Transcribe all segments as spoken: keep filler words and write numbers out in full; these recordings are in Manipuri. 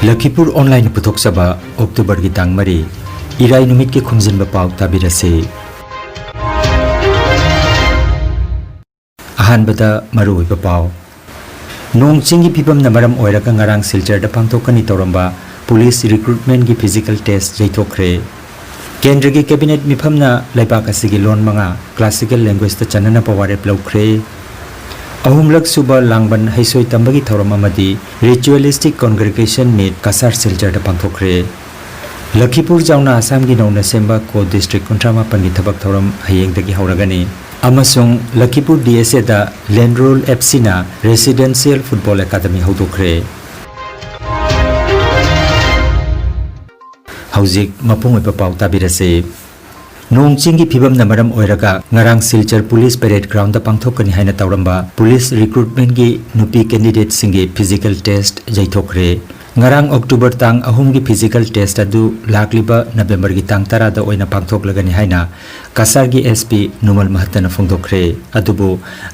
ꯂꯈꯤꯄꯨꯔ ꯑꯣꯟꯂꯥꯏꯟꯅ ꯄꯨꯊꯣꯛꯆꯕ ꯑꯣꯛꯇꯣꯕꯔꯒꯤ ꯇꯥꯡ ꯃꯔꯤ, ꯏꯔꯥꯏ ꯅꯨꯃꯤꯠꯀꯤ ꯈꯨꯝꯖꯤꯟꯕ ꯄꯥꯎ ꯇꯥꯕꯤꯔꯁꯤ꯫ ꯑꯍꯥꯟꯕꯗ ꯃꯔꯨꯑꯣꯏꯕ ꯄꯥꯎ꯫ ꯅꯣꯡ ꯆꯤꯡꯒꯤ ꯐꯤꯕꯝꯅ ꯃꯔꯝ ꯑꯣꯏꯔꯒ ꯉꯔꯥꯡ ꯁꯤꯜꯆꯔꯗ ꯄꯥꯡꯊꯣꯛꯀꯅꯤ ꯇꯧꯔꯝꯕ ꯄꯨꯂꯤꯁ ꯔꯤꯀ꯭ꯔꯨꯠꯃꯦꯟꯒꯤ ꯐꯤꯖꯤꯀꯦꯜ ꯇꯦꯁ ꯌꯩꯊꯣꯛꯈ꯭ꯔꯦ꯫ ꯀꯦꯟꯗ꯭ꯔꯒꯤ ꯀꯦꯕꯤꯅꯦꯠ ꯃꯤꯐꯝꯅ ꯂꯩꯕꯥꯛ ꯑꯁꯤꯒꯤ ꯂꯣꯟ ꯃꯉꯥ ꯀ꯭ꯂꯥꯁꯤꯀꯦꯜ ꯂꯦꯡꯒ꯭ꯋꯦꯖꯇ ꯆꯟꯅꯅꯕ ꯋꯥꯔꯦꯞ ꯂꯧꯈ꯭ꯔꯦ꯫ ꯑꯍꯨꯝꯂꯛ ꯁꯨꯕ ꯂꯥꯡꯕꯟ ꯍꯩꯁꯣꯏ ꯇꯝꯕꯒꯤ ꯊꯧꯔꯝ ꯑꯃꯗꯤ ꯔꯤꯆꯨꯑꯦꯂꯤꯁꯇꯤꯛ ꯀꯣꯟꯒ꯭ꯔꯦꯒꯦꯁꯟ ꯃꯤꯠ ꯀꯁꯥꯔ ꯁꯤꯜꯆꯔꯗ ꯄꯥꯡꯊꯣꯛꯈ꯭ꯔꯦ꯫ ꯂꯈꯤꯄꯨꯔ ꯖꯥꯎꯅ ꯑꯁꯥꯝꯒꯤ ꯅꯧꯅ ꯁꯦꯝꯕ ꯀꯣ ꯗꯤꯁꯇ꯭ꯔꯤꯛ ꯀꯨꯟꯊ꯭ꯔꯥ ꯃꯥꯄꯟꯒꯤ ꯊꯕꯛ ꯊꯧꯔꯝ ꯍꯌꯦꯡꯗꯒꯤ ꯍꯧꯔꯒꯅꯤ꯫ ꯑꯃꯁꯨꯡ ꯂꯈꯤꯄꯨꯔ ꯗꯤ ꯑꯦꯁ ꯑꯦꯗ ꯂꯦꯟꯔꯣꯜ ꯑꯦꯐ ꯁꯤꯅ ꯔꯦꯁꯤꯗꯦꯟꯁꯤꯌꯦꯜ ꯐꯨꯠꯕꯣꯜ ꯑꯦꯀꯥꯗꯃꯤ ꯍꯧꯗꯣꯛꯈ꯭ꯔꯦ꯫ ꯍꯧꯖꯤꯛ ꯃꯄꯨꯡ ꯑꯣꯏꯕ ꯄꯥꯎ ꯇꯥꯕꯤꯔꯁꯤ꯫ ꯅꯣꯡ ꯆꯤꯡꯒꯤ ꯐꯤꯕꯝꯅ ꯃꯔꯝ ꯑꯣꯏꯔꯒ ꯉꯔꯥꯡ ꯁꯤꯜꯆꯔ ꯄꯨꯂꯤꯁ ꯄꯦꯔꯦꯗ ꯒ꯭ꯔꯥꯎꯟꯗ ꯄꯥꯡꯊꯣꯛꯀꯅꯤ ꯍꯥꯏꯅ ꯇꯧꯔꯝꯕ ꯄꯨꯂꯤꯁ ꯔꯤꯀ꯭ꯔꯨꯠꯃꯦꯟꯒꯤ ꯅꯨꯄꯤ ꯀꯦꯟꯗꯤꯗꯦꯠꯁꯤꯡꯒꯤ ꯐꯤꯖꯤꯀꯦꯜ ꯇꯦꯁ ꯌꯩꯊꯣꯛꯈ꯭ꯔꯦ꯫ ꯉꯔꯥꯡ ꯑꯣꯛꯇꯣꯕꯔ ꯇꯥꯡ ꯑꯍꯨꯝꯒꯤ ꯐꯤꯖꯤꯀꯦꯜ ꯇꯦꯁ ꯑꯗꯨ ꯂꯥꯛꯂꯤꯕ ꯅꯕꯦꯝꯕꯔꯒꯤ ꯇꯥꯡ ꯇꯔꯥꯗ ꯑꯣꯏꯅ ꯄꯥꯡꯊꯣꯛꯂꯒꯅꯤ ꯍꯥꯏꯅ ꯀꯁꯥꯔꯒꯤ ꯑꯦꯁ ꯄꯤ ꯅꯨꯃꯜ ꯃꯍꯠꯇꯅ ꯐꯣꯡꯗꯣꯛꯈ꯭ꯔꯦ꯫ ꯑꯗꯨꯕꯨ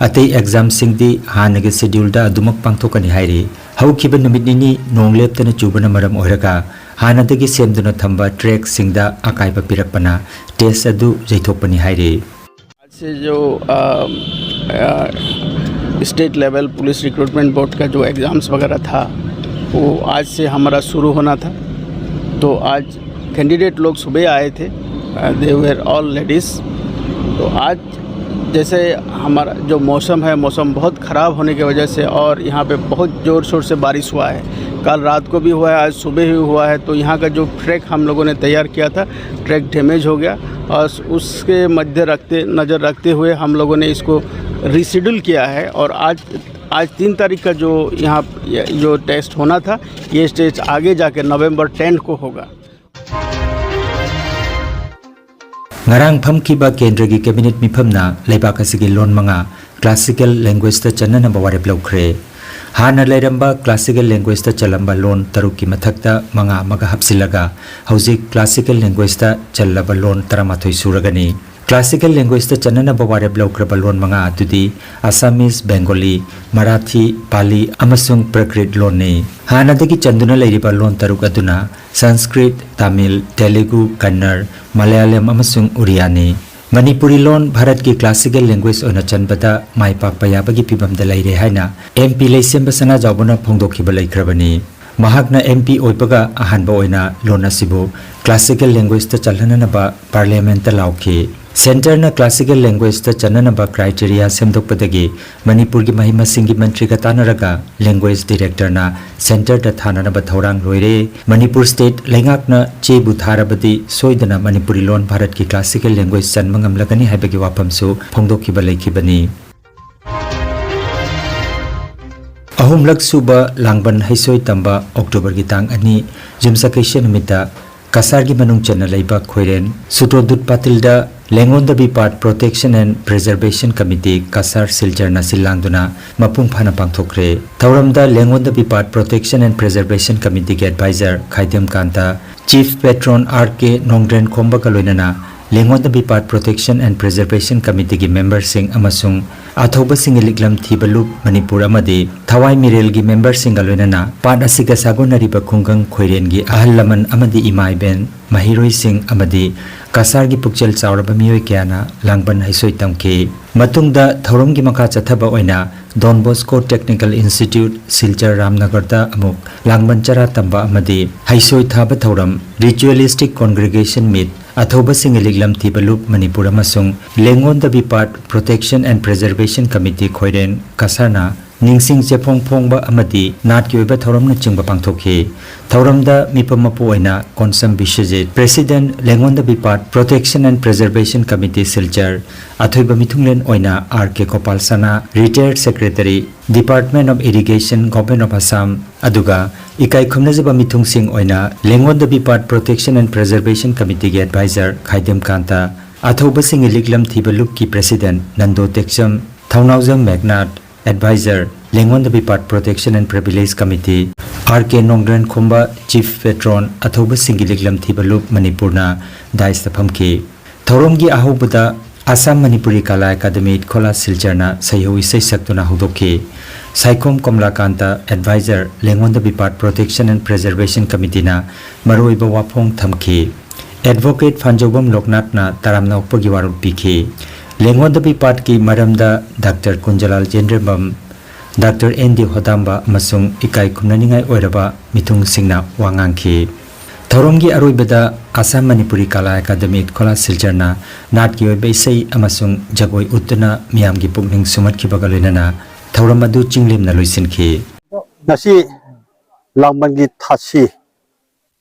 ꯑꯇꯩ ꯑꯦꯛꯖꯥꯝꯁꯤꯡꯗꯤ ꯍꯥꯟꯅꯒꯤ ꯁꯦꯗ꯭ꯌꯨꯜꯗ ꯑꯗꯨꯃꯛ ꯄꯥꯡꯊꯣꯛꯀꯅꯤ ꯍꯥꯏꯔꯤ꯫ ꯍꯧꯈꯤꯕ ꯅꯨꯃꯤꯠ ꯅꯤꯅꯤ ꯅꯣꯡ ꯂꯦꯞꯇꯅ ꯆꯨꯕꯅ ꯃꯔꯝ ꯑꯣꯏꯔꯒ ꯍꯥꯟꯅꯗꯒꯤ ꯁꯦꯝꯗꯨꯅ ꯊꯝꯕ ꯇ꯭ꯔꯦꯛꯁꯤꯡꯗ ꯑꯀꯥꯏꯕ ꯄꯤꯔꯛꯄꯅ ꯇꯦꯁ ꯑꯗꯨ ꯌꯩꯊꯣꯛꯄꯅꯤ ꯍꯥꯏꯔꯤ꯫ आज से जो state level police recruitment board का जो एग्ज़ाम्स वगैरह था, वो आज से हमारा शुरू होना था। तो आज कैंडिडेट लोग सुबह आए थे, they were all ladies। तो आज जैसे हमारा जो मौसम है, मौसम बहुत ख़राब होने की वजह से, और यहाँ पे बहुत ज़ोर शोर से बारिश हुआ है। कल रात को भी हुआ है, आज सुबह भी हुआ है। तो यहाँ का जो ट्रैक हम लोगों ने तैयार किया था, ट्रैक डैमेज हो गया, और उसके मध्य रखते, नज़र रखते हुए हम लोगों ने इसको रीशेड्यूल किया है। और आज, आज तीन तारीख का जो यहाँ, ये जो टेस्ट होना था, ये टेस्ट आगे जाके नवंबर टेंथ को होगा। ꯉꯔꯥꯡ ꯐꯝꯈꯤꯕ ꯀꯦꯟꯗ꯭ꯔꯒꯤ ꯀꯦꯕꯤꯅꯦꯠ ꯃꯤꯐꯝꯅ ꯂꯩꯕꯥꯛ ꯑꯁꯤꯒꯤ ꯂꯣꯟ ꯃꯉꯥ ꯀ꯭ꯂꯥꯁꯤꯀꯦꯜ ꯂꯦꯡꯒ꯭ꯋꯦꯖꯇ ꯆꯟꯅꯅꯕ ꯋꯥꯔꯦꯞ ꯂꯧꯈ꯭ꯔꯦ꯫ ꯍꯥꯟꯅ ꯂꯩꯔꯝꯕ ꯀ꯭ꯂꯥꯁꯤꯀꯦꯜ ꯂꯦꯡꯒ꯭ꯋꯦꯖꯇ ꯆꯜꯂꯝꯕ ꯂꯣꯟ ꯇꯔꯨꯛꯀꯤ ꯃꯊꯛꯇ ꯃꯉꯥ ꯑꯃꯒ ꯍꯥꯞꯆꯤꯜꯂꯒ ꯍꯧꯖꯤꯛ ꯀ꯭ꯂꯥꯁꯤꯀꯦꯜ ꯂꯦꯡꯒ꯭ꯋꯦꯖꯇ ꯆꯜꯂꯕ ꯂꯣꯟ ꯇꯔꯥꯃꯥꯊꯣꯏ ꯁꯨꯔꯒꯅꯤ꯫ Classical languageꯇ ꯆꯟꯅꯅꯕ ꯋꯥꯔꯦꯞ ꯂꯧꯈ꯭ꯔꯕ ꯂꯣꯟ ꯃꯉꯥ ꯑꯗꯨꯗꯤ Assamese, Bengali, Marathi, Pali ꯑꯃꯁꯨꯡ Prakrit ꯂꯣꯟꯅꯤ꯫ ꯍꯥꯟꯅꯗꯒꯤ ꯆꯟꯗꯨꯅ ꯂꯩꯔꯤꯕ ꯂꯣꯟ ꯇꯔꯨꯛ ꯑꯗꯨꯅ Sanskrit, Tamil, Telugu, Kannada, Malayalam ꯑꯃꯁꯨꯡ Oriyaꯅꯤ꯫ ꯃꯅꯤꯄꯨꯔꯤ ꯂꯣꯟ ꯚꯥꯔꯠꯀꯤ classical language ꯑꯣꯏꯅ ꯆꯟꯕꯗ ꯃꯥꯏ ꯄꯥꯛꯄ ꯌꯥꯕꯒꯤ ꯐꯤꯚꯝꯗ ꯂꯩꯔꯦ ꯍꯥꯏꯅ M P ꯂꯩꯁꯦꯝꯕ ꯁꯅꯥꯖꯥꯎꯕꯅ ꯐꯣꯡꯗꯣꯛꯈꯤꯕ ꯂꯩꯈ꯭ꯔꯕꯅꯤ꯫ ꯃꯍꯥꯛꯅ M P ꯑꯣꯏꯕꯒ ꯑꯍꯥꯟꯕ ꯑꯣꯏꯅ ꯂꯣꯟ ꯑꯁꯤꯕꯨ classical languageꯇ ꯆꯜꯍꯟꯅꯅꯕ Parliamentꯇ ꯂꯥꯎꯈꯤ꯫ Centreꯅ classical languageꯇ ꯆꯟꯅꯅꯕ criteria ꯁꯦꯝꯗꯣꯛꯄꯗꯒꯤ ꯃꯅꯤꯄꯨꯔꯒꯤ ꯃꯍꯩ ꯃꯁꯤꯡꯒꯤ ꯃꯟꯇ꯭ꯔꯤꯒ ꯇꯥꯟꯅꯔꯒ language directorꯅ Centreꯗ ꯊꯥꯅꯅꯕ ꯊꯧꯔꯥꯡ ꯂꯣꯏꯔꯦ꯫ ꯃꯅꯤꯄꯨꯔ state ꯂꯩꯉꯥꯛꯅ ꯆꯦꯕꯨ ꯊꯥꯔꯕꯗꯤ ꯁꯣꯏꯗꯅ ꯃꯅꯤꯄꯨꯔꯤ ꯂꯣꯟ ꯚꯥꯔꯠꯀꯤ classical language ꯆꯟꯕ ꯉꯝꯂꯒꯅꯤ ꯍꯥꯏꯕꯒꯤ ꯋꯥꯐꯝꯁꯨ ꯐꯣꯡꯗꯣꯛꯈꯤꯕ ꯂꯩꯈꯤꯕꯅꯤ꯫ ꯑꯍꯨꯝꯂꯛ ꯁꯨꯕ ꯂꯥꯡꯕꯟ ꯍꯩꯁꯣꯏ ꯇꯝꯕ Octoberꯒꯤ ꯇꯥꯡ ꯑꯅꯤ, ꯌꯨꯝꯁꯀꯩꯁ ꯅꯨꯃꯤꯠꯇ ꯀꯁꯥꯔꯒꯤ ꯃꯅꯨꯡ ꯆꯟꯅ ꯂꯩꯕ ꯈꯣꯏꯔꯦꯟ ꯁꯨꯇ꯭ꯔꯣꯗꯨꯠ ꯄꯥꯇꯤꯜꯗ ꯂꯦꯡꯉꯣꯟꯗꯕꯤ ꯄꯥꯠ Protection and Preservation Committee Cachar ꯁꯤꯜꯆꯔꯅ ꯁꯤꯜ ꯂꯥꯡꯗꯨꯅ ꯃꯄꯨꯡ ꯐꯥꯅ ꯄꯥꯡꯊꯣꯛꯈ꯭ꯔꯦ꯫ ꯊꯧꯔꯝꯗ ꯂꯦꯡꯉꯣꯟꯗꯕꯤ ꯄꯥꯠ Protection and Preservation Committeeꯒꯤ advisor Khaidem ꯀꯥꯟꯇ, Chief Patron R K ꯅꯣꯡꯗ꯭ꯔꯦꯟ ꯈꯣꯝꯕꯒ ꯂꯣꯏꯅꯅ ꯂꯦꯡꯉꯣꯟꯗꯕꯤ ꯄꯥꯠ Protection and Preservation Committeeꯒꯤ memberꯁꯤꯡ ꯑꯃꯁꯨꯡ ꯑꯊꯧꯕꯁꯤꯡꯒꯤ ꯂꯤꯛꯂꯝ ꯊꯤꯕ ꯂꯨꯞ ꯃꯅꯤꯄꯨꯔ ꯑꯃꯗꯤ ꯊꯋꯥꯏ ꯃꯤꯔꯦꯜꯒꯤ memberꯁꯤꯡꯒ ꯂꯣꯏꯅꯅ ꯄꯥꯠ ꯑꯁꯤꯒ ꯁꯥꯒꯣꯟꯅꯔꯤꯕ ꯈꯨꯡꯒꯪ ꯈꯣꯏꯔꯦꯟꯒꯤ ꯑꯍꯜ ꯂꯃꯟ ꯑꯃꯗꯤ ꯏꯃꯥ ꯏꯕꯦꯟ, ꯃꯍꯩꯔꯣꯏꯁꯤꯡ ꯑꯃꯗꯤ ꯀꯁꯥꯔꯒꯤ ꯄꯨꯛꯆꯦꯜ ꯆꯥꯎꯔꯕ ꯃꯤꯑꯣꯏ ꯀꯌꯥꯅ ꯂꯥꯡꯕꯟ ꯍꯩꯁꯣꯏ ꯇꯝꯈꯤ꯫ ꯃꯇꯨꯡꯗ ꯊꯧꯔꯝꯒꯤ ꯃꯈꯥ ꯆꯠꯊꯕ ꯑꯣꯏꯅ Don Bosco Technical Institute, Silchar ꯔꯥꯝꯅꯒꯔꯗ ꯑꯃꯨꯛ ꯂꯥꯡꯕꯟ ꯆꯔꯥ ꯇꯝꯕ ꯑꯃꯗꯤ ꯍꯩꯁꯣꯏ ꯊꯥꯕ ꯊꯧꯔꯝ, Ritualistic Congregation Meet, ꯑꯊꯧꯕꯁꯤꯡꯒꯤ ꯂꯤꯛꯂꯝ ꯊꯤꯕ ꯂꯨꯞ ꯃꯅꯤꯄꯨꯔ ꯑꯃꯁꯨꯡ ꯂꯦꯡꯉꯣꯟꯗꯕꯤ ꯄꯥꯠ Protection and Preservation Committee ꯈꯣꯏꯔꯦꯟ ꯀꯁꯥꯔꯅ ꯅꯤꯡꯁꯤꯡ ꯆꯦꯐꯣꯡ ꯐꯣꯡꯕ ꯑꯃꯗꯤ ꯅꯥꯠꯀꯤ ꯑꯣꯏꯕ ꯊꯧꯔꯝꯅꯆꯤꯡꯕ ꯄꯥꯡꯊꯣꯛꯈꯤ꯫ ꯊꯧꯔꯝꯗ ꯃꯤꯐꯝ ꯃꯄꯨ ꯑꯣꯏꯅ ꯀꯣꯟꯁꯝ ꯕꯤꯁ꯭ꯋꯖꯤꯠ, President, ꯂꯦꯡꯉꯣꯟꯗꯕꯤ ꯄꯥꯠ Protection and Preservation Committee Silchar, ꯑꯊꯣꯏꯕ ꯃꯤꯊꯨꯡꯂꯦꯟ ꯑꯣꯏꯅ R K ꯒꯣꯄꯥꯜ ꯁꯅꯥ, Retired Secretary, Department of Irrigation, Government of Assam, ꯑꯗꯨꯒ ꯏꯀꯥꯏ ꯈꯨꯝꯅꯖꯕ ꯃꯤꯊꯨꯡꯁꯤꯡ ꯑꯣꯏꯅ ꯂꯦꯡꯉꯣꯟꯗꯕꯤ ꯄꯥꯠ Protection and Preservation Committeeꯒꯤ advisor ꯈꯥꯏꯗꯦꯝ ꯀꯥꯟꯇ, ꯑꯊꯧꯕꯁꯤꯡꯒꯤ ꯂꯤꯛꯂꯝ ꯊꯤꯕ ꯂꯨꯞꯀꯤ President ꯅꯟꯗꯣ ꯇꯦꯛꯆꯝ, ꯊꯧꯅꯥꯎꯖꯝ ꯃꯦꯛꯅꯥꯠ, advisor, ꯂꯦꯡꯉꯣꯟꯗꯕꯤ ꯄꯥꯠ Protection and Privilege Committee, R K ꯅꯣꯡꯗ꯭ꯔꯦꯟ ꯈꯣꯝꯕ, Chief Patron, ꯑꯊꯧꯕꯁꯤꯡꯒꯤ ꯂꯤꯛꯂꯝ ꯊꯤꯕ ꯂꯨꯞ ꯃꯅꯤꯄꯨꯔꯅ dais ꯐꯝꯈꯤ꯫ ꯊꯧꯔꯝꯒꯤ ꯑꯍꯧꯕꯗ ꯑꯁꯥꯝ ꯃꯅꯤꯄꯨꯔꯤ ꯀꯂꯥ ꯑꯦꯀꯥꯗꯃꯤ ꯏꯠꯈꯣꯂꯥ ꯁꯤꯜꯆꯔꯅ ꯁꯩꯍꯧ ꯏꯁꯩ ꯁꯛꯇꯨꯅ ꯍꯧꯗꯣꯛꯈꯤ꯫ ꯁꯥꯏꯈꯣꯝ ꯀꯃꯂꯥꯀꯥꯟꯇ, ꯑꯦꯗꯚꯥꯏꯖꯔ, ꯂꯦꯡꯉꯣꯟꯗꯕꯤ ꯄꯥꯠ ꯄ꯭ꯔꯣꯇꯦꯛꯁꯟ ꯑꯦꯟ ꯄ꯭ꯔꯤꯖꯔꯕꯦꯁꯟ ꯀꯃꯤꯇꯤꯅ ꯃꯔꯨꯑꯣꯏꯕ ꯋꯥꯐꯣꯡ ꯊꯝꯈꯤ꯫ ꯑꯦꯗꯚꯣꯀꯦꯠ ꯐꯥꯟꯖꯧꯕꯝ ꯂꯣꯛꯅꯥꯊꯅ ꯇꯔꯥꯝꯅ ꯑꯣꯛꯄꯒꯤ ꯋꯥꯔꯣꯜ ꯄꯤꯈꯤ꯫ ꯂꯦꯡꯉꯣꯟꯗꯕꯤ ꯄꯥꯠꯀꯤ ꯃꯔꯝꯗ ꯗꯥꯛꯇꯔ ꯀꯨꯟꯖꯂꯥꯜ ꯖꯦꯟꯗ꯭ꯔꯦꯝꯕꯝ, ꯗꯥꯛꯇꯔ ꯑꯦꯟ ꯗꯤ ꯍꯣꯗꯥꯝꯕ ꯑꯃꯁꯨꯡ ꯏꯀꯥꯏ ꯈꯨꯝꯅꯅꯤꯡꯉꯥꯏ ꯑꯣꯏꯔꯕ ꯃꯤꯊꯨꯡꯁꯤꯡꯅ ꯋꯥ ꯉꯥꯡꯈꯤ꯫ ꯊꯧꯔꯝꯒꯤ ꯑꯔꯣꯏꯕꯗ ꯑꯁꯥꯝ ꯃꯅꯤꯄꯨꯔꯤ ꯀꯂꯥ ꯑꯦꯀꯥꯗꯃꯤ ꯏꯠꯈꯣꯂꯥ ꯁꯤꯜꯆꯔꯅ ꯅꯥꯠꯀꯤ ꯑꯣꯏꯕ ꯏꯁꯩ ꯑꯃꯁꯨꯡ ꯖꯒꯣꯏ ꯎꯠꯇꯨꯅ ꯃꯤꯌꯥꯝꯒꯤ ꯄꯨꯛꯅꯤꯡ ꯁꯨꯝꯍꯠꯈꯤꯕꯒ ꯂꯣꯏꯅꯅ ꯊꯧꯔꯝ ꯑꯗꯨ ꯆꯤꯡꯂꯦꯝꯅ ꯂꯣꯏꯁꯤꯟꯈꯤ꯫ ꯉꯁꯤ ꯂꯥꯡꯕꯟꯒꯤ ꯊꯥꯁꯤ,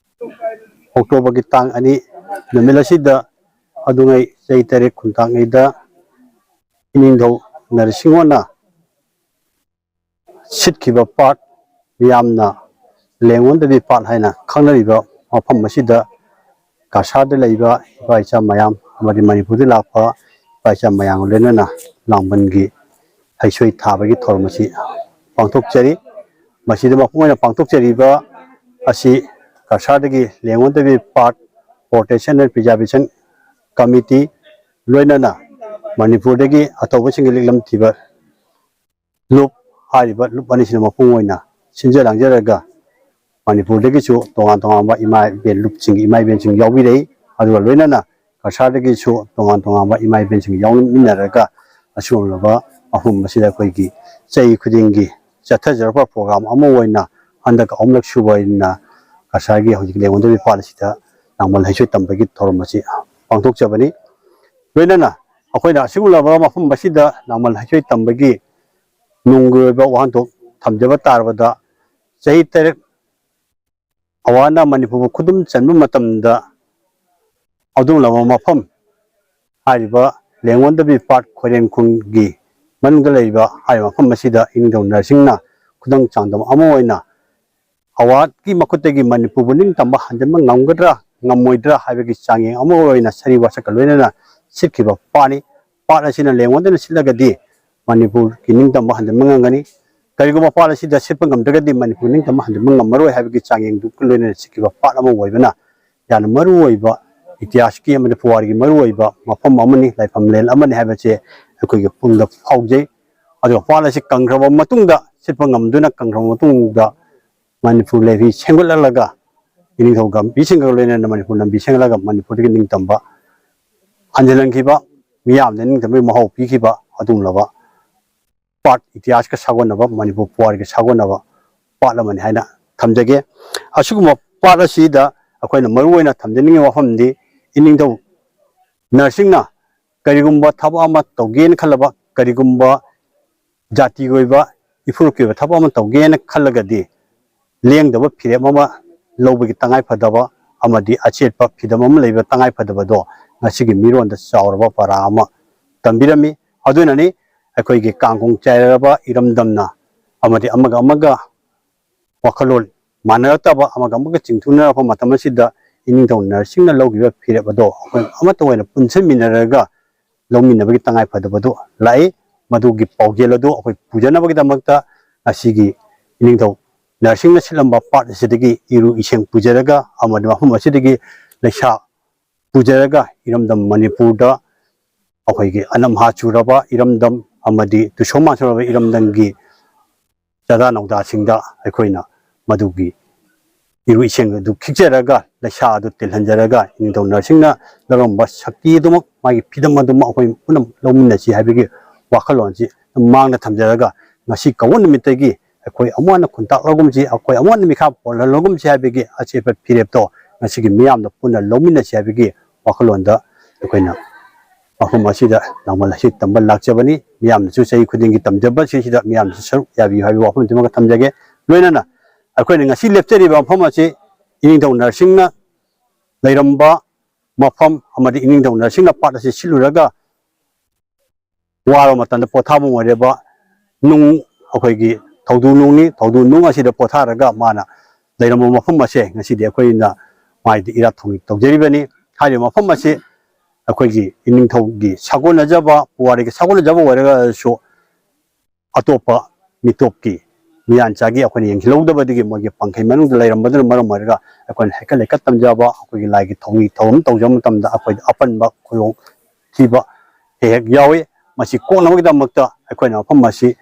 ꯑꯣꯛꯇꯣꯕꯔꯒꯤ ꯇꯥꯡ ꯑꯅꯤ ꯅꯨꯃꯤꯠ ꯑꯁꯤꯗ ꯑꯗꯨꯉꯩ ꯆꯍꯤ ꯇꯔꯦꯠ ꯈꯨꯟꯇꯥꯛꯉꯩꯗ ꯏꯅꯤꯡꯊꯧ ꯅꯔꯁꯤꯡꯍꯣꯅ ꯁꯤꯠꯈꯤꯕ ꯄꯥꯠ, ꯃꯤꯌꯥꯝꯅ ꯂꯦꯡꯉꯣꯟꯗꯕꯤ ꯄꯥꯠ ꯍꯥꯏꯅ ꯈꯪꯅꯔꯤꯕ ꯃꯐꯝ ꯑꯁꯤꯗ ꯀꯁꯥꯔꯗ ꯂꯩꯕ ꯏꯄꯥ ꯏꯆꯥ ꯃꯌꯥꯝ ꯑꯃꯗꯤ ꯃꯅꯤꯄꯨꯔꯗꯒꯤ ꯂꯥꯛꯄ ꯏꯄꯥ ꯏꯆꯥ ꯃꯌꯥꯝꯒ ꯂꯣꯏꯅꯅ ꯂꯥꯡꯕꯟꯒꯤ ꯍꯩꯁꯣꯏ ꯊꯥꯕꯒꯤ ꯊꯧꯔꯝ ꯑꯁꯤ ꯄꯥꯡꯊꯣꯛꯆꯔꯤ꯫ ꯃꯁꯤꯗ ꯃꯄꯨꯡ ꯑꯣꯏꯅ ꯄꯥꯡꯊꯣꯛꯆꯔꯤꯕ ꯑꯁꯤ ꯀꯁꯥꯔꯗꯒꯤ ꯂꯦꯡꯉꯣꯟꯗꯕꯤ ꯄꯥꯠ ꯄ꯭ꯔꯣꯇꯦꯛꯁꯟ ꯑꯦꯟ ꯄ꯭ꯔꯤꯖꯥꯔꯕꯦꯁꯟ ꯀꯃꯤꯇꯤ, ꯂꯣꯏꯅꯅ ꯃꯅꯤꯄꯨꯔꯗꯒꯤ ꯑꯊꯧꯕꯁꯤꯡꯒꯤ ꯂꯤꯛꯂꯝ ꯊꯤꯕ ꯂꯨꯞ ꯍꯥꯏꯔꯤꯕ ꯂꯨꯞ ꯑꯅꯤꯁꯤꯅ ꯃꯄꯨꯡ ꯑꯣꯏꯅ ꯁꯤꯟꯖ ꯂꯥꯡꯖꯔꯒ ꯃꯅꯤꯄꯨꯔꯗꯒꯤꯁꯨ ꯇꯣꯉꯥꯟ ꯇꯣꯉꯥꯟꯕ ꯏꯃꯥ ꯏꯕꯦꯟ ꯂꯨꯞꯁꯤꯡꯒꯤ ꯏꯃꯥ ꯏꯕꯦꯟꯁꯤꯡ ꯌꯥꯎꯕꯤꯔꯛꯏ꯫ ꯑꯗꯨꯒ ꯂꯣꯏꯅꯅ ꯀꯁꯥꯔꯗꯒꯤꯁꯨ ꯇꯣꯉꯥꯟ ꯇꯣꯉꯥꯟꯕ ꯏꯃꯥ ꯏꯕꯦꯟꯁꯤꯡ ꯌꯥꯎꯃꯤꯟꯅꯔꯒ ꯑꯁꯤꯒꯨꯝꯂꯕ ꯃꯐꯝ ꯑꯁꯤꯗ ꯑꯩꯈꯣꯏꯒꯤ ꯆꯍꯤ ꯈꯨꯗꯤꯡꯒꯤ ꯆꯠꯊꯖꯔꯛꯄ ꯄ꯭ꯔꯣꯒ꯭ꯔꯥꯝ ꯑꯃ ꯑꯣꯏꯅ ꯍꯟꯗꯛ ꯑꯍꯨꯝꯂꯛ ꯁꯨꯕ ꯑꯣꯏꯅ ꯀꯁꯥꯔꯒꯤ ꯍꯧꯖꯤꯛ ꯂꯦꯡꯉꯣꯟꯗꯕꯤ ꯄꯥꯠ ꯑꯁꯤꯗ ꯂꯥꯡꯕꯟ ꯍꯩꯁꯣꯏ ꯇꯝꯕꯒꯤ ꯊꯧꯔꯝ ꯑꯁꯤ ꯄꯥꯡꯊꯣꯛꯆꯕꯅꯤ꯫ ꯂꯣꯏꯅꯅ ꯑꯩꯈꯣꯏꯅ ꯑꯁꯤꯒꯨꯝꯂꯕ ꯃꯐꯝ ꯑꯁꯤꯗ ꯂꯥꯡꯕꯟ ꯍꯩꯁꯣꯏ ꯇꯝꯕꯒꯤ ꯅꯨꯡꯒꯤ ꯑꯣꯏꯕ ꯋꯥꯍꯟꯊꯣꯛ ꯊꯝꯖꯕ ꯇꯥꯔꯕꯗ, ꯆꯍꯤ ꯇꯔꯦꯠ ꯑꯋꯥꯅ ꯃꯅꯤꯄꯨꯔꯕꯨ ꯈꯨꯗꯨꯝ ꯆꯟꯕ ꯃꯇꯝꯗ ꯑꯗꯨꯒꯨꯝꯂꯕ ꯃꯐꯝ ꯍꯥꯏꯔꯤꯕ ꯂꯦꯡꯉꯣꯟꯗꯕꯤ ꯄꯥꯠ ꯈꯣꯏꯔꯦꯡ ꯈꯨꯟꯒꯤ ꯃꯅꯨꯡꯗ ꯂꯩꯔꯤꯕ ꯍꯥꯏꯔꯤꯕ ꯃꯐꯝ ꯑꯁꯤꯗ ꯏꯅꯤꯡꯊꯧ ꯅꯔꯁꯤꯡꯅ ꯈꯨꯗꯝ ꯆꯥꯡꯗꯝ ꯑꯃ ꯑꯣꯏꯅ ꯑꯋꯥꯠꯀꯤ ꯃꯈꯨꯠꯇꯒꯤ ꯃꯅꯤꯄꯨꯔꯕꯨ ꯅꯤꯡꯇꯝꯕ ꯍꯟꯖꯤꯟꯕ ꯉꯝꯒꯗ꯭ꯔꯥ ꯉꯝꯃꯣꯏꯗ꯭ꯔꯥ ꯍꯥꯏꯕꯒꯤ ꯆꯥꯡꯌꯦꯡ ꯑꯃ ꯑꯣꯏꯅ ꯁꯥꯔꯤ ꯋꯥꯁꯛꯀ ꯂꯣꯏꯅꯅ ꯁꯤꯠꯈꯤꯕ ꯄꯥꯠꯅꯤ꯫ ꯄꯥꯠ ꯑꯁꯤꯅ ꯂꯦꯡꯉꯣꯟꯗꯅ ꯁꯤꯠꯂꯒꯗꯤ ꯃꯅꯤꯄꯨꯔꯒꯤ ꯅꯤꯡꯇꯝꯕ ꯍꯟꯖꯤꯟꯕ ꯉꯝꯒꯅꯤ꯫ ꯀꯔꯤꯒꯨꯝꯕ ꯄꯥꯠ ꯑꯁꯤꯗ ꯁꯤꯠꯄ ꯉꯝꯗ꯭ꯔꯒꯗꯤ ꯃꯅꯤꯄꯨꯔ ꯅꯤꯡꯇꯝꯕ ꯍꯟꯖꯤꯟꯕ ꯉꯝꯃꯔꯣꯏ ꯍꯥꯏꯕꯒꯤ ꯆꯥꯡꯌꯦꯡꯗꯨꯒ ꯂꯣꯏꯅꯅ ꯁꯤꯠꯈꯤꯕ ꯄꯥꯠ ꯑꯃ ꯑꯣꯏꯕꯅ ꯌꯥꯝꯅ ꯃꯔꯨ ꯑꯣꯏꯕ ꯏꯇꯤꯍꯥꯁꯀꯤ ꯑꯃꯗꯤ ꯄꯨꯋꯥꯔꯤꯒꯤ ꯃꯔꯨꯑꯣꯏꯕ ꯃꯐꯝ ꯑꯃꯅꯤ, ꯂꯥꯏꯐꯝꯂꯦꯟ ꯑꯃꯅꯤ ꯍꯥꯏꯕꯁꯦ ꯑꯩꯈꯣꯏꯒꯤ ꯄꯨꯛꯅꯤꯡꯗ ꯐꯥꯎꯖꯩ꯫ ꯑꯗꯨꯒ ꯄꯥꯠ ꯑꯁꯤ ꯀꯪꯈ꯭ꯔꯕ ꯃꯇꯨꯡꯗ, ꯁꯤꯠꯄ ꯉꯝꯗꯨꯅ ꯀꯪꯈ꯭ꯔꯕ ꯃꯇꯨꯡꯗ, ꯃꯅꯤꯄꯨꯔ ꯂꯩꯔꯤ ꯁꯦꯝꯒꯠꯍꯜꯂꯒ, ꯏꯅꯤꯡꯊꯧ ꯒꯝꯚꯤꯔ ꯁꯤꯡꯒ ꯂꯣꯏꯅꯅ ꯃꯅꯤꯄꯨꯔ ꯂꯝꯕꯤ ꯁꯦꯝꯒꯠꯂꯒ ꯃꯅꯤꯄꯨꯔꯗꯒꯤ ꯅꯤꯡꯇꯝꯕ ꯍꯟꯖꯤꯜꯍꯟꯈꯤꯕ, ꯃꯤꯌꯥꯝꯗ ꯅꯤꯡꯇꯝꯕꯒꯤ ꯃꯍꯥꯎ ꯄꯤꯈꯤꯕ ꯑꯗꯨꯒꯨꯝꯂꯕ ꯄꯥꯠ, ꯏꯇꯤꯍꯥꯁꯀ ꯁꯥꯒꯣꯟꯅꯕ, ꯃꯅꯤꯄꯨꯔ ꯄꯨꯋꯥꯔꯤꯒ ꯁꯥꯒꯣꯟꯅꯕ ꯄꯥꯠ ꯑꯃꯅꯤ ꯍꯥꯏꯅ ꯊꯝꯖꯒꯦ꯫ ꯑꯁꯤꯒꯨꯝꯕ ꯄꯥꯠ ꯑꯁꯤꯗ ꯑꯩꯈꯣꯏꯅ ꯃꯔꯨꯑꯣꯏꯅ ꯊꯝꯖꯅꯤꯡꯉꯤꯕ ꯋꯥꯐꯝꯗꯤ, ꯏꯅꯤꯡꯊꯧ ꯅꯔꯁꯤꯡꯅ ꯀꯔꯤꯒꯨꯝꯕ ꯊꯕꯛ ꯑꯃ ꯇꯧꯒꯦꯅ ꯈꯜꯂꯕ, ꯀꯔꯤꯒꯨꯝꯕ ꯖꯥꯇꯤꯒꯤ ꯑꯣꯏꯕ, ꯏꯐꯨꯔꯨꯞꯀꯤ ꯑꯣꯏꯕ ꯊꯕꯛ ꯑꯃ ꯇꯧꯒꯦꯅ ꯈꯜꯂꯒꯗꯤ, ꯂꯦꯡꯗꯕ ꯐꯤꯔꯦꯞ ꯑꯃ ꯂꯧꯕꯒꯤ ꯇꯉꯥꯏ ꯐꯗꯕ ꯑꯃꯗꯤ ꯑꯆꯦꯠꯄ ꯐꯤꯗꯝ ꯑꯃ ꯂꯩꯕ ꯇꯉꯥꯏ ꯐꯗꯕꯗꯣ ꯉꯁꯤꯒꯤ ꯃꯤꯔꯣꯟꯗ ꯆꯥꯎꯔꯕ ꯄꯔꯥ ꯑꯃ ꯇꯝꯕꯤꯔꯝꯃꯤ꯫ ꯑꯗꯨꯅꯅꯤ ꯑꯩꯈꯣꯏꯒꯤ ꯀꯥꯡꯈꯣꯡ ꯆꯥꯏꯔꯕ ꯏꯔꯝꯗꯝꯅ ꯑꯃꯗꯤ ꯑꯃꯒ ꯑꯃꯒ ꯋꯥꯈꯜꯂꯣꯟ ꯃꯥꯟꯅꯔꯛꯇꯕ, ꯑꯃꯒ ꯑꯃꯒ ꯆꯤꯡꯊꯨꯅꯔꯛꯄ ꯃꯇꯝ ꯑꯁꯤꯗ ꯏꯅꯤꯡꯊꯧ ꯅꯔꯁꯤꯡꯅ ꯂꯧꯈꯤꯕ ꯐꯤꯔꯦꯞ ꯑꯗꯣ ꯑꯩꯈꯣꯏ ꯑꯃꯠꯇ ꯑꯣꯏꯅ ꯄꯨꯟꯁꯤꯟꯃꯤꯟꯅꯔꯒ ꯂꯧꯃꯤꯟꯅꯕꯒꯤ ꯇꯉꯥꯏ ꯐꯗꯕꯗꯨ ꯂꯥꯛꯏ꯫ ꯃꯗꯨꯒꯤ ꯄꯥꯎꯖꯦꯜ ꯑꯗꯨ ꯑꯩꯈꯣꯏ ꯄꯨꯖꯅꯕꯒꯤꯗꯃꯛꯇ ꯉꯁꯤꯒꯤ ꯏꯅꯤꯡꯊꯧ ꯅꯔꯁꯤꯡꯅ ꯁꯤꯠꯂꯝꯕ ꯄꯥꯠ ꯑꯁꯤꯗꯒꯤ ꯏꯔꯨ ꯏꯁꯤꯡ ꯄꯨꯖꯔꯒ ꯑꯃꯗꯤ ꯃꯐꯝ ꯑꯁꯤꯗꯒꯤ ꯂꯩꯁꯥ ꯄꯨꯖꯔꯒ ꯏꯔꯝꯗꯝ ꯃꯅꯤꯄꯨꯔꯗ ꯑꯩꯈꯣꯏꯒꯤ ꯑꯅꯝꯍꯥ ꯆꯨꯔꯕ ꯏꯔꯝꯗꯝ ꯑꯃꯗꯤ ꯇꯨꯏꯁꯣꯝ ꯃꯥꯟꯁꯣꯔꯕ ꯏꯔꯝꯗꯝꯒꯤ ꯆꯥꯗꯥ ꯅꯧꯗꯥꯁꯤꯡꯗ ꯑꯩꯈꯣꯏꯅ ꯃꯗꯨꯒꯤ ꯏꯔꯨ ꯏꯁꯤꯡ ꯑꯗꯨ ꯈꯤꯛꯆꯔꯒ, ꯂꯩꯁꯥ ꯑꯗꯨ ꯇꯤꯜꯍꯟꯖꯔꯒ, ꯏꯅꯤꯡꯊꯧ ꯅꯔꯁꯤꯡꯅ ꯂꯧꯔꯝꯕ ꯁꯛꯇꯤ ꯑꯗꯨꯃꯛ, ꯃꯥꯒꯤ ꯐꯤꯗꯝ ꯑꯗꯨꯃꯛ ꯑꯩꯈꯣꯏ ꯄꯨꯟꯅ ꯂꯧꯃꯤꯟꯅꯁꯤ ꯍꯥꯏꯕꯒꯤ ꯋꯥꯈꯜꯂꯣꯟꯁꯤ ꯃꯥꯡꯗ ꯊꯝꯖꯔꯒ, ꯉꯁꯤ ꯀꯧꯕ ꯅꯨꯃꯤꯠꯇꯒꯤ ꯑꯩꯈꯣꯏ ꯑꯃꯨꯛ ꯍꯟꯅ ꯈꯨꯟꯇꯥꯛ ꯂꯧꯒꯨꯝꯁꯤ, ꯑꯩꯈꯣꯏ ꯑꯃꯨꯛ ꯍꯟꯅ ꯃꯤꯈꯥ ꯄꯣꯜꯍꯜꯂꯒꯨꯝꯁꯤ ꯍꯥꯏꯕꯒꯤ ꯑꯆꯦꯠꯄ ꯐꯤꯔꯦꯞꯇꯣ ꯉꯁꯤꯒꯤ ꯃꯤꯌꯥꯝꯅ ꯄꯨꯟꯅ ꯂꯧꯃꯤꯟꯅꯁꯤ ꯍꯥꯏꯕꯒꯤ ꯋꯥꯈꯜꯂꯣꯟꯗ ꯑꯩꯈꯣꯏꯅ ꯃꯐꯝ ꯑꯁꯤꯗ ꯅꯣꯡꯃ ꯂꯥꯏꯁꯤ ꯇꯝꯕ ꯂꯥꯛꯆꯕꯅꯤ꯫ ꯃꯤꯌꯥꯝꯅꯁꯨ ꯆꯍꯤ ꯈꯨꯗꯤꯡꯒꯤ ꯇꯝꯖꯕꯁꯤꯡꯁꯤꯗ ꯃꯤꯌꯥꯝꯅꯁꯨ ꯁꯔꯨꯛ ꯌꯥꯕꯤꯌꯨ ꯍꯥꯏꯕ ꯋꯥꯐꯝꯁꯤꯃꯒ ꯊꯝꯖꯒꯦ꯫ ꯂꯣꯏꯅꯅ ꯑꯩꯈꯣꯏꯅ ꯉꯁꯤ ꯂꯦꯞꯆꯔꯤꯕ ꯃꯐꯝ ꯑꯁꯤ ꯏꯅꯤꯡꯊꯧ ꯅꯔꯁꯤꯡꯅ ꯂꯩꯔꯝꯕ ꯃꯐꯝ ꯑꯃꯗꯤ ꯏꯅꯤꯡꯊꯧ ꯅꯔꯁꯤꯡꯅ ꯄꯥꯠ ꯑꯁꯤ ꯁꯤꯠꯂꯨꯔꯒ ꯋꯥꯔꯕ ꯃꯇꯝꯗ ꯄꯣꯊꯥꯐꯝ ꯑꯣꯏꯔꯤꯕ ꯅꯨꯡ, ꯑꯩꯈꯣꯏꯒꯤ ꯊꯧꯗꯨ ꯅꯨꯡꯅꯤ꯫ ꯊꯧꯗꯨ ꯅꯨꯡ ꯑꯁꯤꯗ ꯄꯣꯊꯥꯔꯒ ꯃꯥꯅ ꯂꯩꯔꯝꯕ ꯃꯐꯝ ꯑꯁꯦ ꯉꯁꯤꯗꯤ ꯑꯩꯈꯣꯏꯅ ꯃꯥꯏꯗ ꯏꯔꯥꯠ ꯊꯧꯅꯤ ꯇꯧꯖꯔꯤꯕꯅꯤ꯫ ꯍꯥꯏꯔꯤꯕ ꯃꯐꯝ ꯑꯁꯤ ꯑꯩꯈꯣꯏꯒꯤ ꯏꯅꯤꯡꯊꯧꯒꯤ ꯁꯥꯒꯣꯟꯅꯖꯕ, ꯄꯨꯋꯥꯔꯤꯒꯤ ꯁꯥꯒꯣꯟꯅꯖꯕ ꯑꯣꯏꯔꯒꯁꯨ, ꯑꯇꯣꯞꯄ ꯃꯤꯇꯣꯞꯀꯤ ꯃꯤꯌꯥꯟꯆꯥꯒꯤ ꯑꯩꯈꯣꯏꯅ ꯌꯦꯡꯁꯤꯜꯍꯧꯗꯕꯗꯒꯤ ꯃꯣꯏꯒꯤ ꯄꯪꯈꯩ ꯃꯅꯨꯡꯗ ꯂꯩꯔꯝꯕꯗꯨꯅ ꯃꯔꯝ ꯑꯣꯏꯔꯒ ꯑꯩꯈꯣꯏꯅ ꯍꯦꯛꯀꯠ ꯂꯩꯀꯠ ꯇꯝꯖꯕ, ꯑꯩꯈꯣꯏꯒꯤ ꯂꯥꯏꯒꯤ ꯊꯧꯅꯤ ꯊꯧꯔꯝ ꯇꯧꯖꯕ ꯃꯇꯝꯗ ꯑꯩꯈꯣꯏꯗ ꯑꯄꯟꯕ ꯈꯨꯗꯣꯡ ꯊꯤꯕ ꯍꯦꯛ ꯍꯦꯛ ꯌꯥꯎꯏ꯫ ꯃꯁꯤ ꯀꯣꯛꯅꯕꯒꯤꯗꯃꯛꯇ ꯑꯩꯈꯣꯏꯅ ꯃꯐꯝ ꯑꯁꯤ,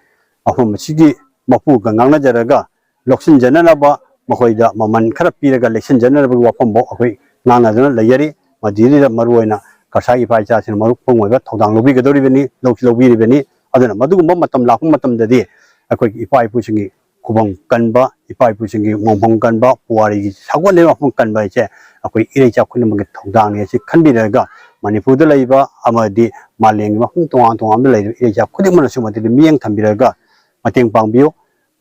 ꯃꯐꯝ ꯑꯁꯤꯒꯤ ꯃꯄꯨꯒ ꯉꯥꯡꯅꯖꯔꯒ ꯂꯧꯁꯤꯟꯖꯅꯅꯕ, ꯃꯈꯣꯏꯗ ꯃꯃꯜ ꯈꯔ ꯄꯤꯔꯒ ꯂꯩꯁꯤꯟꯖꯅꯅꯕꯒꯤ ꯋꯥꯐꯝꯐꯥꯎ ꯑꯩꯈꯣꯏ ꯉꯥꯡꯅꯗꯨꯅ ꯂꯩꯖꯔꯤ꯫ ꯃꯗꯨꯗ ꯃꯔꯨꯑꯣꯏꯅ ꯀꯁꯥꯔꯒꯤ ꯏꯄꯥ ꯏꯆꯥꯁꯤꯡꯅ ꯃꯔꯨꯞ ꯑꯣꯏꯕ ꯊꯧꯗꯥꯡ ꯂꯧꯕꯤꯒꯗꯧꯔꯤꯕꯅꯤ, ꯂꯧꯁꯨ ꯂꯧꯕꯤꯔꯤꯕꯅꯤ꯫ ꯑꯗꯨꯅ ꯃꯗꯨꯒꯨꯝꯕ ꯃꯇꯝ ꯂꯥꯛꯄ ꯃꯇꯝꯗꯗꯤ ꯑꯩꯈꯣꯏꯒꯤ ꯏꯄꯥ ꯏꯄꯨꯁꯤꯡꯒꯤ ꯈꯨꯕꯝ ꯀꯟꯕ, ꯏꯄꯥ ꯏꯄꯨꯁꯤꯡꯒꯤ ꯃꯣꯡꯐꯝ ꯀꯟꯕ, ꯄꯨꯋꯥꯔꯤꯒꯤ ꯁꯥꯒꯣꯟꯅꯔꯤꯕ ꯃꯐꯝ ꯀꯟꯕ ꯍꯥꯏꯁꯦ ꯑꯩꯈꯣꯏ ꯏꯔꯩꯆꯥ ꯈꯨꯗꯤꯡꯃꯛꯀꯤ ꯊꯧꯗꯥꯡꯅꯤ꯫ ꯑꯁꯤ ꯈꯟꯕꯤꯔꯒ ꯃꯅꯤꯄꯨꯔꯗ ꯂꯩꯕ ꯑꯃꯗꯤ ꯃꯥꯂꯦꯝꯒꯤ ꯃꯐꯝ ꯇꯣꯉꯥꯟ ꯇꯣꯉꯥꯟꯕꯗ ꯂꯩꯔꯤꯕ ꯏꯔꯩꯆꯥ ꯈꯨꯗꯤꯡꯃꯛꯅꯁꯨ ꯃꯗꯨꯗ ꯃꯤꯠꯌꯦꯡ ꯊꯝꯕꯤꯔꯒ ꯃꯇꯦꯡ ꯄꯥꯡꯕꯤꯌꯨ꯫